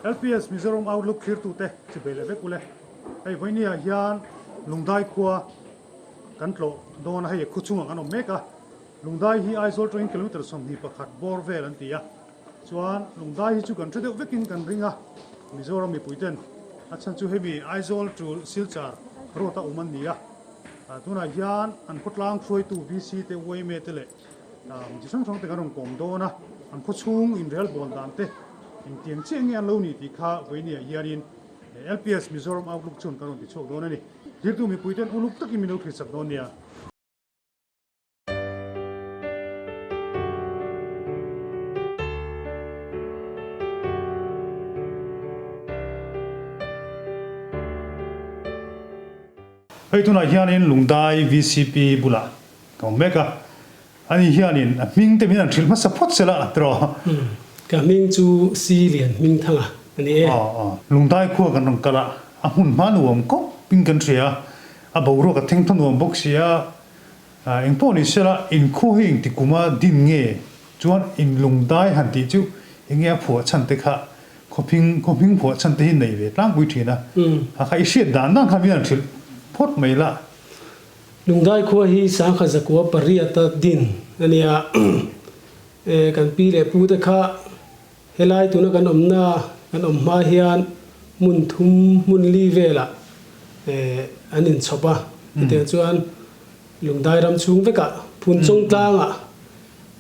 LPS Mizoram Outlook thlirtute chibei leh vek ule. Hei vawinia hian Lungdai khua kan tlawh dawn a, hei khaw chungah kan awm mek a. Lungdai hi Aizawl tawngin kilometer 21 bawr vel an ti a. Chuan Lungdai hi chu kan hre deuh vekin kan ring a, Mizoram mipuiten a chhan chu hemi Aizawl to Silchar road a awm an ni a. Tunah hian an khawtlang hruaitu VC te, yma te leh chi hrang hrang te kan rawn kawm dawn a, an khawchhung inrel bawn dan te engtiang chiah nge an lo ni tih kha vawinia hianin LPS Mizoram Outlook chuan kan rawn ti chhuak dawn a ni. Thirtu mipuiten uluk takin min lo thlir chak dawn nia. Hei tunah hianin Lungdai VCP bulah ka awm mek a, ani hianin a hming te min han hrilh hmasa phawt se la tiraw? Ka hming chu Si Lian Hmingthanga a ni e. Lungdai khua kan rawn kal a, a hmun hma nuam kawp in kan hria a, a boruak a theng tha nuam bawk si a, Engpawh ni sela, inkhua hi engti kuma din nge? Chuan in lungdai han tih chu enge a phuah chhan te kha khawphing khawhming phuah chhan te hi nei ve tlangpui thin a. A kha i hriat dan dan kha min han hrilh phawt mai la. Lungdai khua hi sangkhat zakua pariata din a nia. Kan pi leh pu te kha helai tuna kan awmna kan awm hma hian hmun thum hmun li velah an inchhawp a. Hetiang chuan Lungdai ram chhung vekah Phunchawng tlangah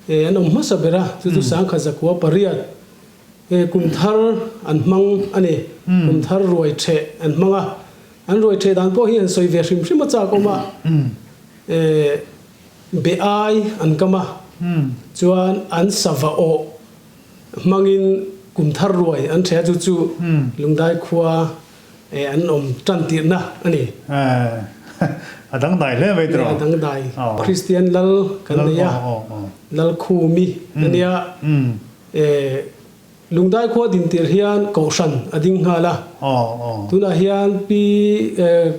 an awm hmasa ber a, chu chu sangkhat zakua pariat kum thar an hmang a ni. Kum thar ruai theh an hmang a, an ruai theh dan pawh hi an sawi ve hrim hrim a chak awm a, be ai an kam a, chuan an sava awh hmangin kum thar ruai an theh a, chu chu Lungdai khua an awm tan tirhna a ni. A dangdai hle mai tiraw? A dangdai. Kristian lal kan nei a, lal khumi a nia. Lungdai khua din tirh hian Kohhran a ding nghal a. Tunah hian pi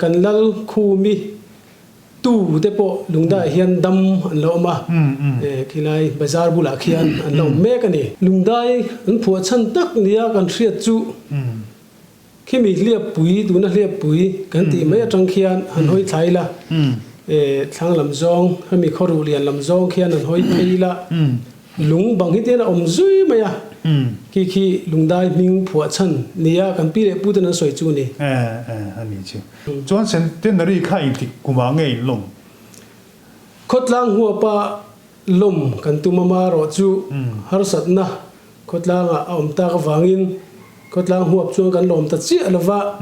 kan lal khumi tu te pawh Lungdaiah hian dam an lo awm a, khilai bazar bulah khian an lo awm mek a ni. Lungdai an phuah chhan tak nia kan hriat chu Khimi hliappui, tuna hliappui kan tih mai atang khian han hawi thlai ila, thlang lam zawng, hemi khawruh lian lam zawng khian han hawi phei ila, lung bang hi tian a awm zui mai a, khi khi lungdai hming phuah chhan nia kan pi leh pu ten an sawi chu a ni. A ni chu. Chuan centenary kha engtik kumah nge in lawm? Khawtlang huapa lawm kan tum amarawh chu harsatna Khawtlangah a awm tak avangin khawtlang huap chuan kan lawm ta chiah lo va,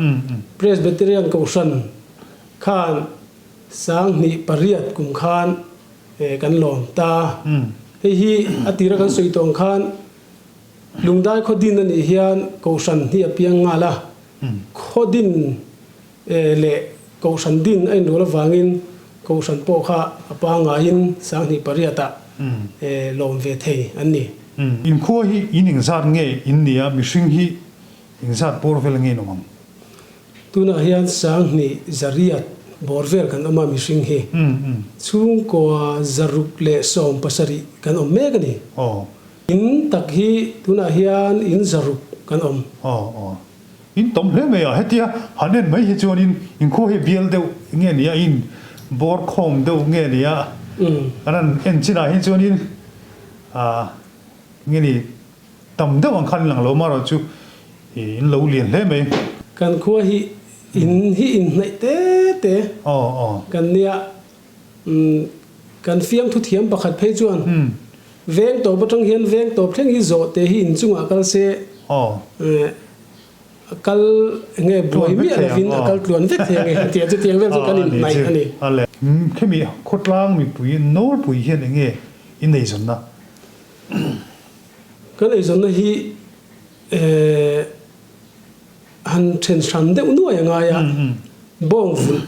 Presbyterian Kohhran khan 2008 kum khan kan lawm ta. Hei hi a tira kan sawi tawng khan Lungdai khaw din a nih hian Kohhran hi a piang nghal a, khaw din leh Kohhran din a inrual avangin Kohhran pawh kha a pangaiin 2008-ah lawm ve thei an ni. Inkhua hi in engzat nge in nia, mihring hi engzat bawr vel nge in awm ang? Tunah hian 2800 bawr vel kan awm a mihring hi. Chhungkaw 170 kan awm mek a ni. In tak hi tunah hian in 600 kan awm. In tam hle mai a, hetia han en mai hi chuanin inkhua hi bial deuh nge nia, in bawr khawm deuh nge nia, kan han en chinah hi chuanin ah nge ni tam deuh ang khan in lang lo marawh chu in lo lian hle mai. Kan khua hi in hi inhnaih te te kan nia. Kan fiamthu thiam pakhat phei chuan veng tawp atang hian veng tawp thleng hi zawh te hi inchungah kal se a kal enge buai miah lovin a kal tluan vek thei ange a ti a, chutiang vel chu kan inhnaih a ni. Khemi khawtlang mipui nawlpui hian enge in eizawnna? Kan eizawnna hi han then hran deuh nuai a ngai a, bawng vulh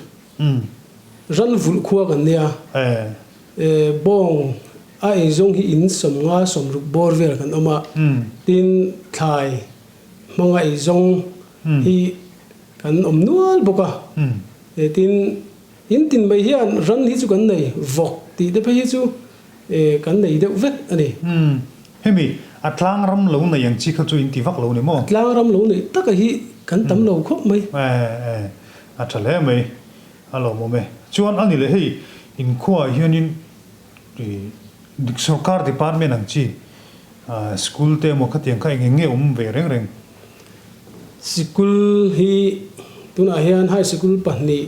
Ran vulh khua kan nia. Bawng a eizawng hi in 50 60 bawr vel kan awm a, tin thlai hmanga eizawng hi kan awm nual bawk a. Tin in tin mai hian ran hi chu kan nei, vawk tih te phei hi chu kan nei deuh vek a ni. Hemi A tlang ram lo nei ang chi kha chu in ti vak lo ni maw? A tlang ram lo neih taka hi kan tam lo khawp mai. E e, a tha hle mai, a lawmawm e. Chuan a ni leh hei inkhuaah hianin dik sorkar department ang chi school te emaw khatiang kha eng eng nge awm ve reng reng? Sikul hi tunah hian high sikul pahnih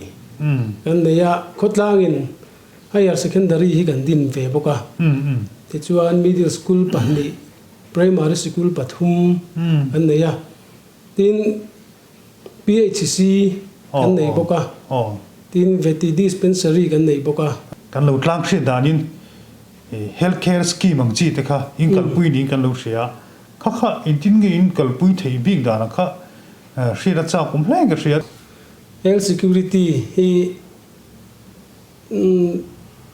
kan nei a, khawtlangin Higher Secondary hi kan din ve bawk a. Tichuan Middle School pahnih, Primary Sikul pathum kan nei a. Tin, PHC kan nei bawk a. Tin, Vety Dispensary kan nei bawk a. Kan lo tlang hriat danin Health Care Scheme ang chi te kha in kalpui niin kan lo hria a. Kha kha engtin nge in kalpui theih bik danah kha hriat a chak awm hle ka hria. Health Security hi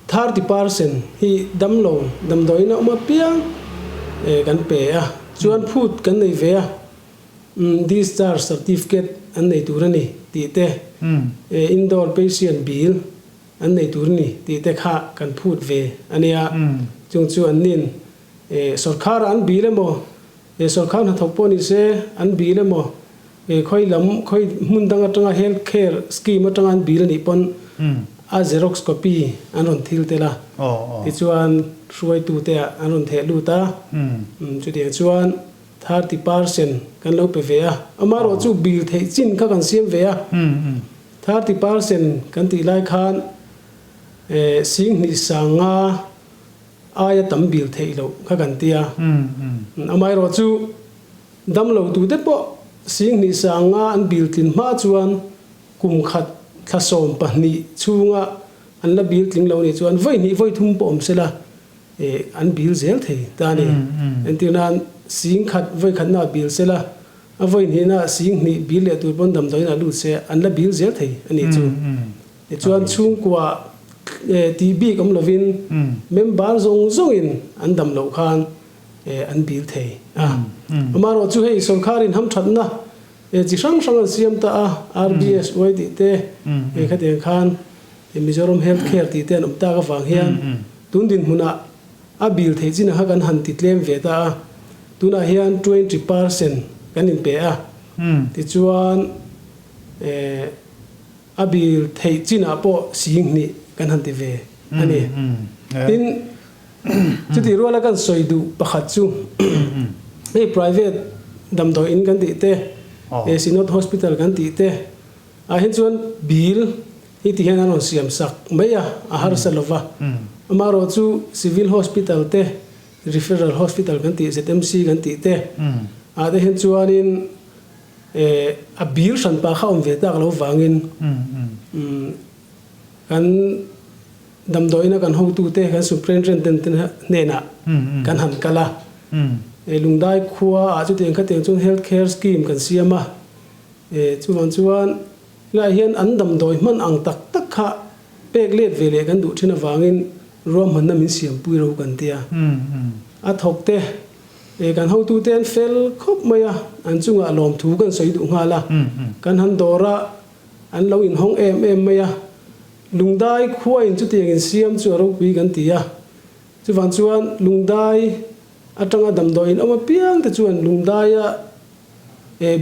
30% hi damlo damdawiin a awm apiang kan pe a, chuan phut kan nei ve a, discharge certificate an nei tur a ni tih te, indoor patient bill an nei tur a ni tih te kha kan phut ve a nia, chung chu an nin sorkharah an bill emaw, sorkar hnathawk pawh ni se an bill emaw Khawi lam, khawi hmun dang atanga health care scheme atanga an bill anih pawn a xerox copy an rawn thil tel a, tichuan hruaitute ah an rawn theh lut a, chutiang chuan 30% kan lo pe ve a, amaherawh chu bill theih chin kha kan siam ve a, 30% kan tih lai khan 10,000 sanga aia tam bill theih loh kha kan ti a, amaherawh chu. Damlo tute pawh 10,000 sanga an bil tlin hma chuan kum khat thla 12 chhunga an la bil tling lo nih chuan vawi hnih vawi thum pawh awm sela an bil zel thei ta a ni. Entir nan 10,000 vawi khatna ah bil sela a vawi hnihna ah 10,000 bil leh tur pawn damdawiin ah lut se an la bil zel thei a nih chu. Tichuan chhungkua tih bik awm lovin member zawng zawngin an dam loh khan an bil thei a. Amaherawh chu hei sorkarin hamthatna chi hrang hrang an siam ta a, RBSY tih te, khatiang khan Mizoram Health Care tih te an awm tak avang hian tun dinhmunah a bil theih chin ang kha kan han ti tlem ve ta a. Tunah hian 20% kan inpe a, tichuan A bil theih chinah pawh 10,000 kan han ti ve a ni. Tin, chutih ruala kan sawi duh pakhat chu hei private damdawi in kan tih te, Synod Hospital kan tih te ah hian chuan bil hi ti hian an rawn siam sak mai a, a harsa lo va. Amaherawh chu Civil Hospital te, Referral Hospital kan tih, ZMC kan tih te ah te hian chuanin A bil hranpa kha awm ve tak lo vangin kan damdawiina kan hotute kan superintendent te hnenah kan han kal a. Lungdai khuaah chutiang khatiang chuan health care scheme kan siam a. Chuvang chuan helaiah hian an damdawi hman ang tak tak kha pek let ve leh kan duh thin avangin ruahmanna min siampui ro kan ti a. A thawkte Kan hotute an fel khawp mai a, an chungah lawmthu kan sawi duh nghal a. Kan han dawr a, an lo inhawng em em mai a. Lungdai khuain chutiang insiam chu a ropui kan ti a. Chuvang chuan Lungdai atanga damdawi in awm apiang te chuan Lungdaia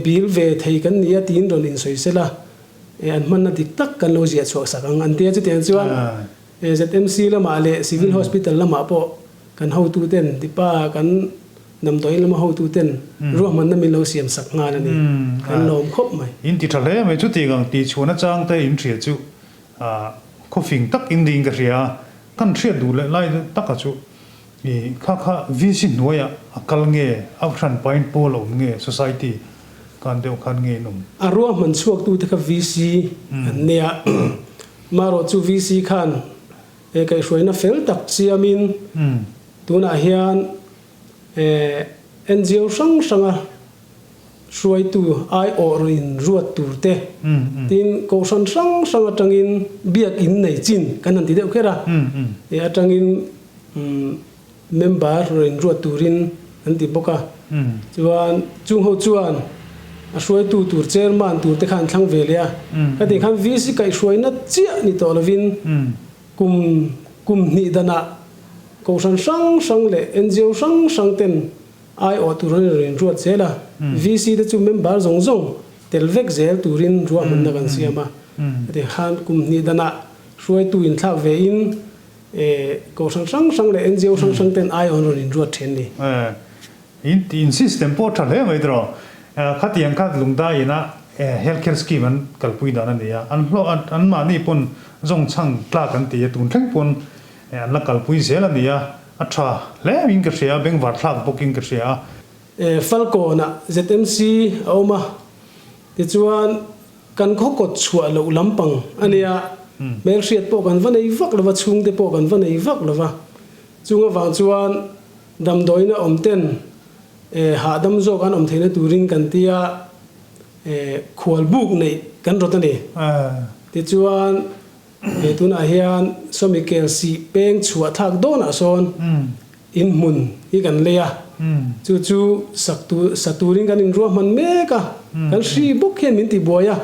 bil ve thei kan ni a tiin rawn insawi sela, an hmanna dik tak kan lo ziah chhuah sak ang an ti a. Chutiang chuan ZMC lamah leh Civil Hospital lamah pawh Kan hotuten, Dipa kan damdawiin lama hotuten ruahmanna min lo siam sak nghal a ni. Kan lawm khawp mai. In ti tha hle mai. Chutiang ang tih chhuahna chang te in hria chu khawfing tak in niin ka hria a. Kan hriat duh leh lai taka chu i kha kha VC hnuaiah a kal nge, a hran pain pawl a awm nge, society kan deuh khan nge in awm? A ruahman chhuaktute kha VC an nia. Marawh chu VC khan He kaihhruaina fel tak siamin tunah hian NGO hrang hranga hruaitu aiawh rawn inruat tur te, tin kohhran hrang hrang atangin biak in nei chin kan han ti deuh kher a, atangin member rawn inruat turin an ti bawk a. Chuan chung ho chuan a hruaitu tur chairman tur te kha an thlang ve leh a, khatih khan VC kaihhruaina chiah ni tawh lovin Kum kum hnih danah Kohhran hrang hrang leh NGO hrang hrang ten Aiawh tur an rawn inruat zel a, VC te chu member zawng zawng tel vek zel turin ruahmanna kan siam a. Heti khan kum hnih danah hruaitu inthlak ve in kohhran hrang hrang leh NGO hrang hrang ten aiawh an rawn inruat then ni. In in system pawh tha hle mai tawh. Khatiang kha Lungdai ina health care scheme an kalpui dan a ni a, an hlawh an mahni pawn zawng chhang tlak an ti a, tun thleng pawn an la kalpui zel a ni a, a tha hle in ka hria a, bengvar thlak bawkin ka hria a. Falkawnah ZMC a awm a, tichuan kan khaw kawt chhuah loh lampang a nia, hmelhriat pawh kan va nei vak lo va, chhungte pawh kan va nei vak lo va, chung avang chuan Damdawiina awm ten hahdam zawk an awm theihna turin kan tia khualbuk neih kan rawt a ni. Tichuan he tunah hian sawmi kel sih peng chhuah thlak dawnah sawn in hmun hi kan lei a, chu chu sak tur sa turin kan inruahman mek a, kan hri bawk hian min tibuai a,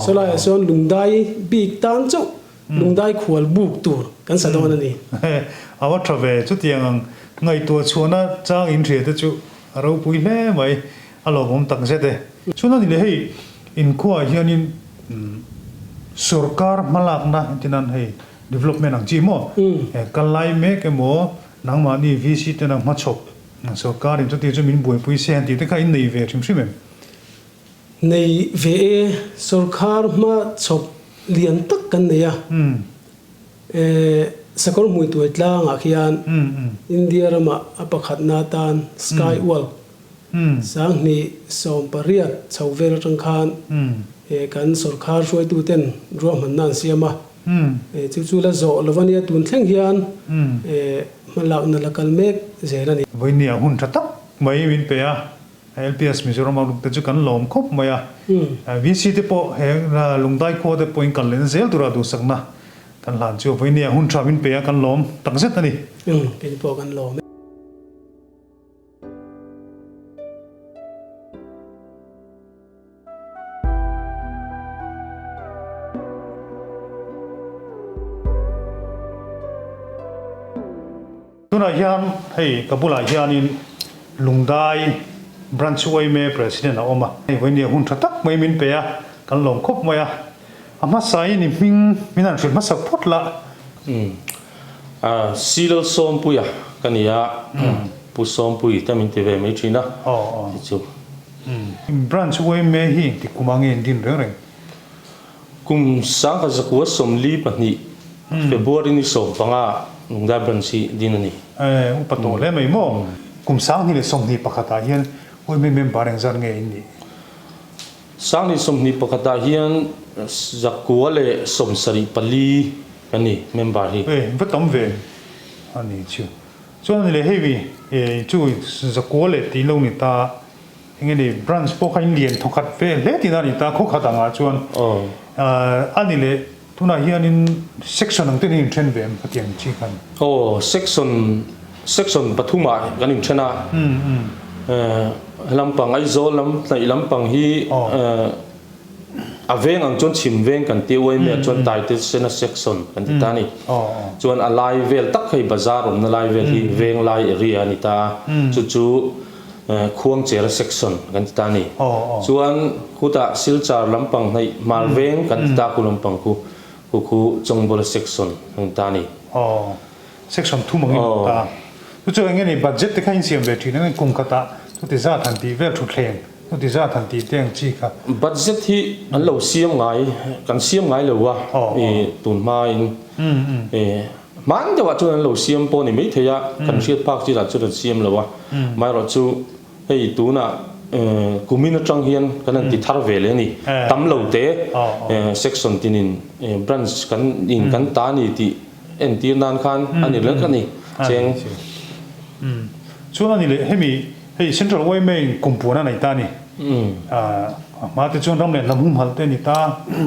sawlaiah sawn lungdai bik tan chauh Lungdai khual buk tur kan sa dawn a ni. A va tha ve, chutiang ang ngaihtuah chhuahna chang in hria te chu a ropui hle mai, a lawmawm tak zet e. Chuan a ni leh hei inkhuaah hianin sorkar hmalakna entirnan hei development ang chi maw kal lai mek emaw nangmahni VC tena hmachhawp sorkarin chuti chu min buaipui se han tih te kha in nei ve hrim hrim em? Nei ve e, sawrkhar hma chhawp lian tak kan nei a. E, Sakawr Hmuituai tlangah khian India ramah a pakhatna atan Sky Walk 2018 chho vel atang khan e kan sawrkhar hruaituten ruahmanna an siam a. E, chu chu la zawh lo ania tun thleng hian e hmalakna la kal mek zel a ni. Vawinia hun tha tak mai min pe a. LPS Mizoram a lukte chu kan lawm khawp mai a, VC te pawh he Lungdai khua te pawhin kal lehna zel tura duhsakna kan hlan chu vawinia hun tha min pe a kan lawm takzet a ni. Kei pawh kan lawm e. Tunah hian hei ka bulah hianin Lungdai Branch yma President a awm a, hei vawinia hun tha tak mai min pe a, kan lawm khawp mai a, a hmasain i hming min han hrilh hmasak phawt lah. Umm Silal Sawmpuia ka ni a, Pu Sawmpui te min ti ve mai thin a, ti chu. Branch yma hi engtik kum ah nge in din reng reng? Kum 1942 February ni 15 Lungdai Branch hi din a ni. E, upa tawh hle mai maw? Kum 2021 ah hian yma member engzat nge in nih? 2021 ah hian 174 kan ni member hi. E, va tam ve a ni chu. Chuan ani leh hei e chu zakua leh tih lo ni ta. Enge ni branch pawh kha in lian thawkhat ve hle tihna a ni ta khaw khat angah chuan a ni leh tunah hianin section ang ten in inthen ve em hetiang chi khan. Aw section section pathumah kan inthen a lampang Aizawl lam hnaih lampang hi A veng ang chuan chhim veng kan ti uai mai a chuan Taite Sena section kan ti ta a ni. Chuan a lai vel tak hei bazar awmna lai vel hi veng lai area a ni ta a, chu chu Khuangchera section kan ti ta a ni. Chuan khutah Silchar lampang hnaih Hmar veng kan ti ta a khu lampang khu khu khu Chawngbawla section kan ti ta a ni. Section thum angin a awm ta a. Chu chu eng nge ni budget te kha insiam ve thin ang kum khatah chuti zat han tih vel thutthleng chuti zat han tih te ang chi kha. Budget hi an lo siam ngai kan siam ngai lo a i tun hmain i hman deuhah chuan an lo siam pawh a ni maithei a kan hriat phak chilah chuan an siam lo a amaherawhchu chu Hei tunah kumin atang hian kan han ti thar ve leh a ni. Tam lo te section tinin branch kan in kan ta a ni tih entir nan khan a ni reng a ni. Cheng. Chuan a ni leh hemi hei Central yma in kum puan a nei ta a ni. A hma te chuan ram leh hnam humhalh te a ni ta.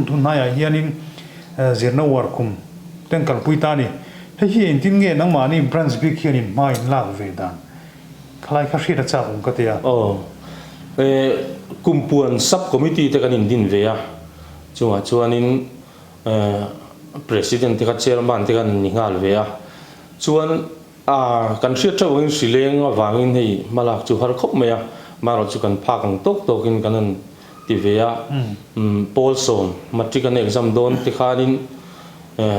Tun hnaiah hianin zirna uar kum te an kalpui ta a ni. Hei hi engtin nge nangmahni branch bik hianin hma in lak ve dan? Khalai kha hriat a chak awm ka ti a. Aw. E, Kumpuan Sub Committee te kan indin ve a, chungah chuanin e, President te kha Chairman te kan ni nghal ve a. Chuan Kan hriat theuh angin hrileng avangin hei hmalak chu har khawp mai a, marawh chu kan phak ang tawk tawkin kan han ti ve a. Pawl sawm matric an exam dawn te khanin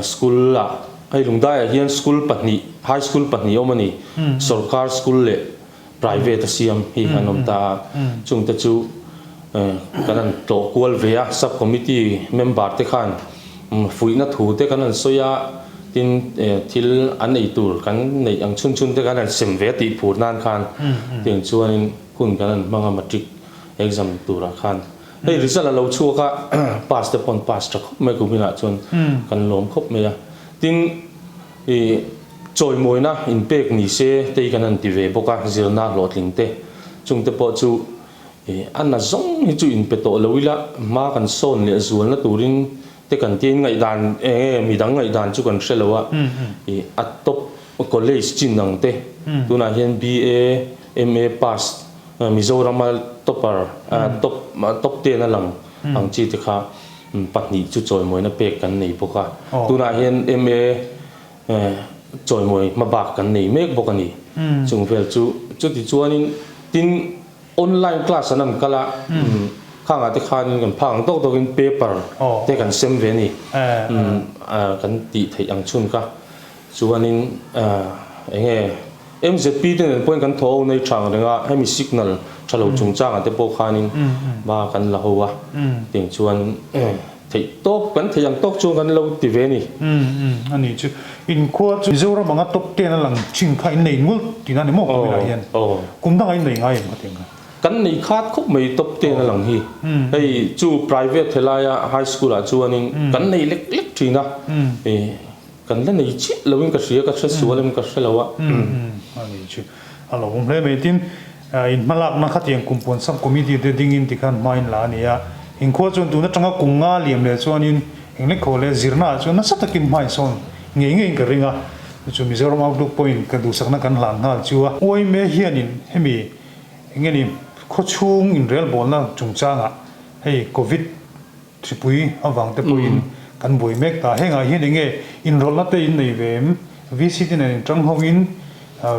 school ah hei Lungdaiah hian school pahnih high school pahnih a awm a ni, sorkar school leh private a siam hi an awm ta a, chungte chu kan han tlawh kual ve a, sub committee member te khan fuihna thu te kan han sawi a, tin thil an ei tur kan neih ang chhun chhun te kan han sem ve a tih phur nan khan tiang chuanin hun kan han hmang a matric exam turah khan hei result a lo chhuak a pass te pawh an pass tha khawp mai kuminah chuan kan lawm khawp mai a, tin Ih, chawimawina inpek ni se tei kan han ti ve bawk a, zirna hlawhtling te chungte pawh chu ih a na zawng hi chu inpe tawh lo ila, hma kan sawn leh zualna turin te kan tia in ngaihdan eng nge midang ngaihdan chu kan hre lo a, ih a top college chin ang te tunah hian BA, MA pass Mizorama topper top top ten a lang ang chi te kha. Pahnih chu chawimawina pek kan nei bawk a, tunah hian MA chawimawi hmabak kan nei mek bawk a ni. Chung vel chu chuti chuanin tin online class an an kal a, khangah te khanin kan phak ang tawk tawkin paper te kan sem ve a ni. Kan tih theih ang chhun kha chuanin eng nge MZP te nen pawhin kan thaw ho nei thang reng a, hemi signal tha lo chungchangah te pawh khanin hma kan la ho a, tiang chuan theih tawp kan theih ang tawk chuan kan lo ti ve a ni. A ni chu inkhua chu Mizoram anga top ten a lang chin kha in nei ngul tihna ni maw kuminah hian kum dangah in nei ngai em khatiang kha? Kan nei khat khawp mai top ten a lang hi, hei chu private helaia high school ah chuanin kan nei lek lek thin a, Kan la nei chiah lo in ka hria, ka hre sual em ka hre lo a. A ni chu a lo awm hle mai. Tin, in hmalakna khatiang kum puan sub committee te dingin tikhan hma in la a ni a. Inkhua chuan tun atanga kum nga liam leh chuanin englek khaw leh zirna ah chuan nasa takin hma in sawn ngei ngeiin ka ring a. Chu chu Mizoram Outlook pawhin ka duhsakna kan hlan nghal chu a. Uaime hianin hemi engeni khawchhung inrelbawlna chungchangah hei Covid Hripui avang te pawhin kan buai mek ta. Hengah hian enge inrawlhna te in nei ve em? VC te nen inṭang hovin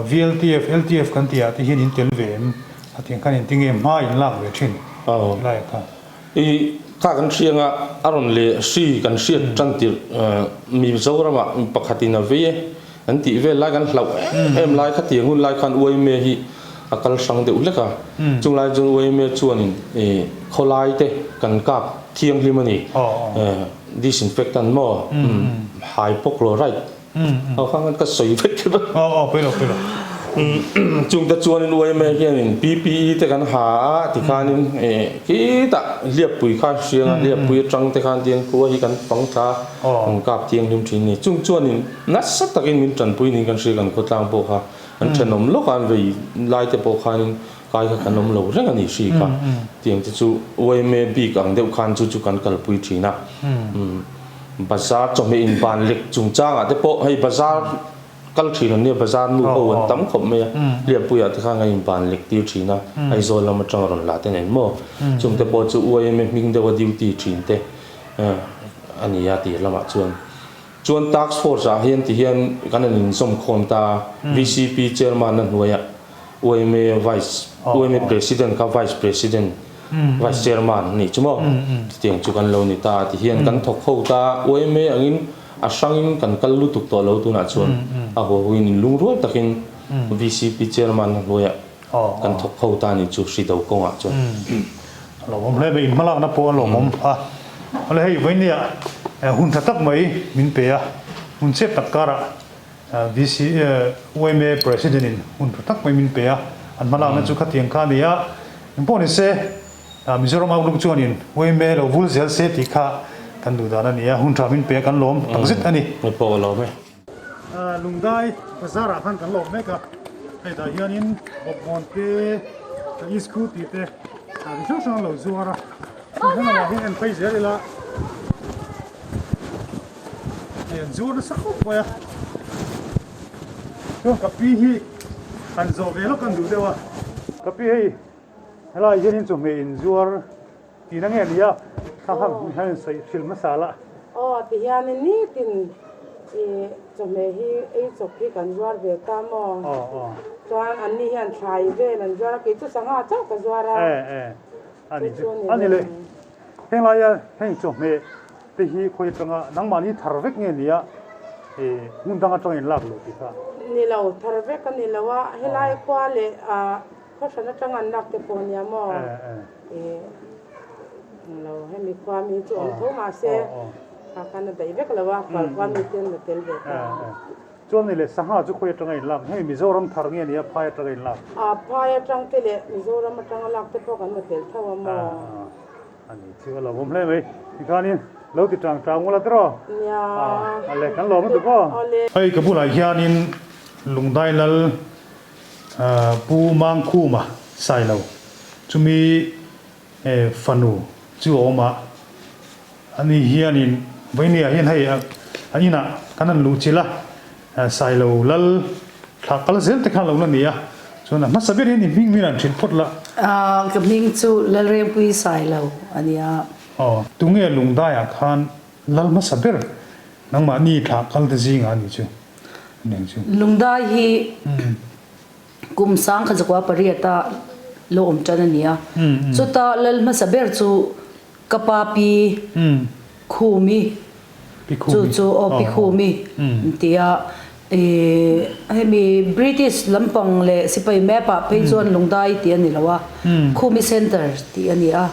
VLTF, LTF kan tih ah te hian in tel ve em? A tiang khan engtin nge hma in lak ve ṭhin lai ah khan? I kha kan hriang a, a rawn leh hri kan hriat ṭan tirh Mizoramah pakhatin a vei e. An tih vel lai kan hlauh em em lai kha tiang hun lai khan Uaime hi a kal hrang deuh hlek a. Chung lai chuan Uaime chuanin khawlai te kan kap thianghlim a ni. Disinfectant maw hypochlorite ho kha ka sawi vek kher a. Chung te chuanin Uaime hianin PPE te kan ha a tikhanin khitah hliappui kha hriang a hliappui atang te khan tiang khua hi kan fang thla kan kap thianghlim thin a ni. Chung chuanin Nasa takin min tanpui niin kan hria kan khawtlang pawh kha an thenawm lawk a an vei lai te pawh khanin kai kha kan awm lo reng a ni hri kha tiang te chu yma bik ang deuh khan chu chu kan kalpui thin a bazar chawhmeh inban lek chungchangah te pawh hei bazar kal thin an nia bazar nu ho an tam khawp mai a Lianpuiah te khan kan inban lek tir thin a Aizawl lam atanga rawn la te nen maw chung te pawh chu yma hming deuha duty thin te a ni a tih lamah chuan. Chuan Task Force ah hian ti hian kan han inzawm khawm ta a, VCP Chairman a hnuaiah yma Vice, yma President kha Vice President, Vice Chairman a nih chu maw? Chutiang chu kan lo ni ta a ti hian kan thawk ho ta a, yma angin a hrangin kan kal lutuk tawh lo tunah chuan a haw hawiin inlungrual takin VCP Chairman a hnuaiah kan thawk ho ta a nih chu hri do kawngah chuan. A lawmawm hle mai, inhmalakna pawh a lawmawm a. Awle hei vawinia hun tha tak mai min pe a, hun chep tak karah VC yma President in hun tha tak mai min pe a, an hmalakna chu khatiang kha a ni a. Engpawh ni se Mizoram Outlook chuanin yma lo vul zel se tih kha kan duh dan a ni a, hun tha min pe a kan lawm takzet a ni. Hei pawh a lawm e. Lungdai bazar ah khan kan lawm mek a, hei tah hianin bawkbawn te scooty te chi hrang hrang an lo zuar a, heng lamah hian en phei zel ila hei an zuar nasa khawp mai a, chuan ka pi hi han zawh ve lawk an duh deuh a, ka pi hei helai hianin chawhmeh inzuar. Tihna nge nia? Kha kha min han sawi hrilh hmasa la. Aw, tihianin nitin I chawhmeh hi ei chawp hi kan zuar ve ta maw? Chuan anni hian thlai vel an zuar a, kei chu sangha chauh ka zuar a. Ani chu ani le heng laia heng chawhmeh te hi khawi atanga nangmahni thar vek nge nia i hmun dang atanga in lak loh tih kha. Ni lo, thar vek a ni lo a, helai khua leh khaw hran atanga an lak te pawh nia maw? Eng lo, hemi khua mi chu awm tho mahse kha khan a daih vek lo a, khual khua mi te an la tel ve ta. Chuan ni leh sangha chu khawi atanga in lak? Hei Mizoram thar nge nia phai atanga in lak? A phai atang te leh Mizoram atanga lak te pawh kan la tel tho a maw? A ni chu a lo awm hle mai. Tikhanin lo ti tang tang ula tiraw? Nia. A le kan lawm lutuk aw. Hei ka bulah hianin Lungdai Lal Pu Mangkhuma Sailo chumi fanu chu a awm a, ani hianin Vawinia hian hei a inah kan han luh chilh a, Sailo lal thlah kal zel te khan lo la ni a, chuan a hmasa ber hian i hming min han hrilh phawt la. Ka hming chu Lalrengpui Sailo a nia. Aw, tunge Lungdaiah khan lal hmasa ber nangmahni thlah kal te zingah a ni chu aniang chu. Lungdai hi Kum 1800 a lo awm tan a ni a, chuta lal hmasa ber chu ka pa Pi Khumi, chu chu aw Pi Khumi an ti a, ih hemi British lampang leh sipai map ah phei chuan Lungdai tih a ni lo a, Khumi Centre tih a ni a,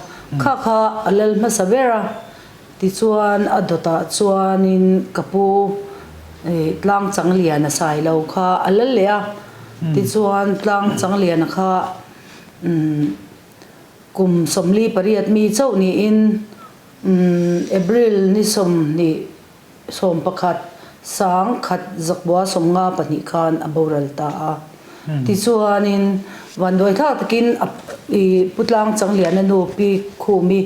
kha kha a lal hmasa ber a. Tichuan a dawtah chuanin ka pu tlang Changliana Sailo kha a lal leh a, tichuan tlang Changliana kha kum 48 mi chauh niin April ni 21 1952 khan a boral ta a. Tichuanin vanduai thlak takin a i Pu Tlang Changliana nu Pi Khumi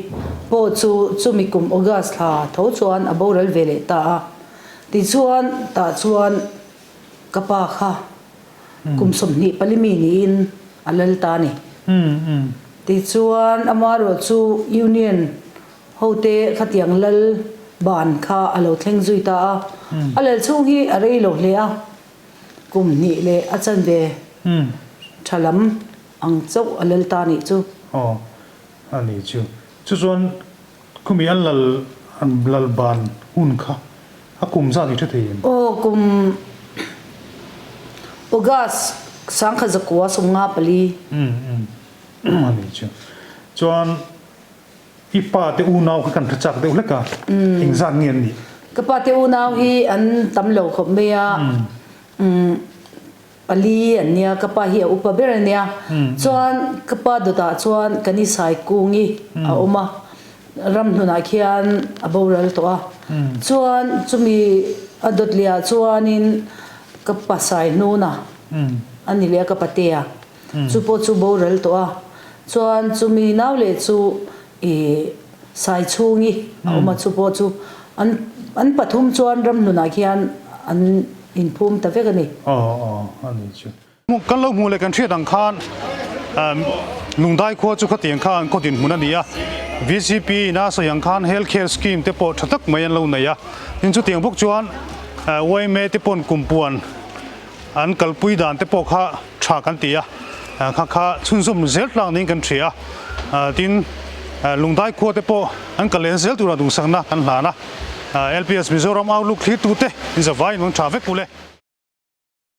pawh chu chumi kum August thla tho chuan a boral ve leh ta a. Tichuan tah chuan ka pa kha kum 24 mi niin a lal ta a ni. Tichuan amaherawh chu Union Hote khatiang lal ban kha a lo thleng zui ta a. A lal chhung hi a rei lo hle a. Kum hnih leh a chanve tha lam ang chauh a lal ta nih chu. Aw, a ni chu. Chu chuan khumi an lal an lal ban hun kha a kum zat i hre thei em? Aw, kum August 1954. Umm umm, a ni chu. Chuan I pa te unau kha kan hre chak deuh hlek a, engzat nge an nih? Ka pa te unau hi an tam lo khawp mai a, pali an nia, ka pa hi a upa ber a nia. Chuan ka pa dawtah chuan kan i sai kung i a awm a, ramhnunah khian a boral tawh a. Chuan chumi a dawt leh ah chuanin ka pa sai hnuna a ni leh a, ka patea. Chu pawh chu boral tawh a, chuan chumi nau leh chu ih sai chhungi a awm a, chu pawh chu an an pathum chuan ramhlunah khian an inphum ta vek a ni. Aw aw a ni chu. Kan lo hmuh leh kan hriat ang khan Lungdai khua chu khatiang kha an khaw dinhmun a ni a, VCP in a sawi ang khan Health Care Scheme te pawh tha tak mai an lo nei a, tin chutiang bawk chuan yma te pawn kumpuan An kalpui dan te pawh kha tha kan ti a, kha kha chhunzawm zel tlang niin kan hria a, tin Lungdai khua te pawh an kal len zel tura duhsakna kan hlan a, LPS Mizoram Outlook thlirtute in zavai in mang tha vek u le.